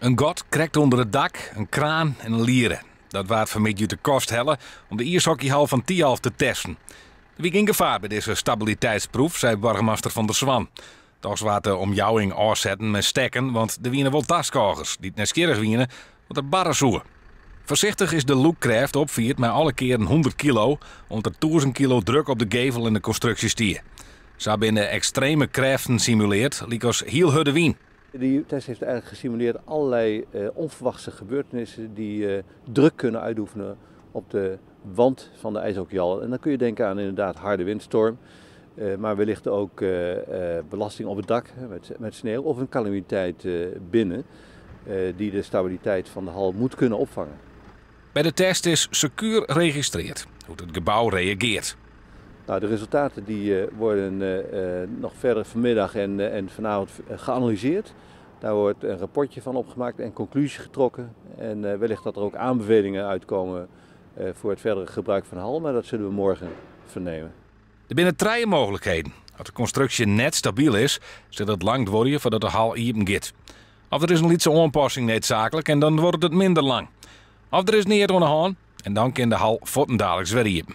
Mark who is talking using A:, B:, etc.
A: In gat krekt ûnder it dak, in kraan en in liere. Dat waard fanmiddei út de kast helle om de iishockeyhal fan Thialf te testen. Der wie gjin gefaar by dizze stabiliteitsproef, sei boargemaster Van der Zwan. Dochs waard de omjouwing ôfsetten mei stekken, want der wiene wol taskôgers dy't nijsgjirrich wiene wat der barre soe. Foarsichtich is de lûkkrêft opfierd mei alle kearen 100 kilo, oant der 1000 kilo druk op de gevel en de konstruksje stie. Sa binne ekstreme krêften simuleard, lykas hiel hurde wyn.
B: Die test heeft eigenlijk gesimuleerd allerlei onverwachte gebeurtenissen die druk kunnen uitoefenen op de wand van de ijshockeyhal. En dan kun je denken aan inderdaad harde windstorm, maar wellicht ook belasting op het dak met sneeuw of een calamiteit binnen die de stabiliteit van de hal moet kunnen opvangen.
A: By de test is sekuer registreard hoe't it gebou reagearret.
B: Nou, de resultaten die worden nog verder vanmiddag en vanavond geanalyseerd. Daar wordt een rapportje van opgemaakt en conclusies getrokken. En wellicht dat er ook aanbevelingen uitkomen voor het verdere gebruik van de hal, maar dat zullen we morgen vernemen.
A: Der binne trije mooglikheden. As de konstruksje net stabyl is, sil it lang duorje foardat de hal iepen giet. Of der is in lytse oanpassing needsaaklik en dan duorret it minder lang. Of der is neat oan de hân en dan kin de hal fuortendaliks wer iepen.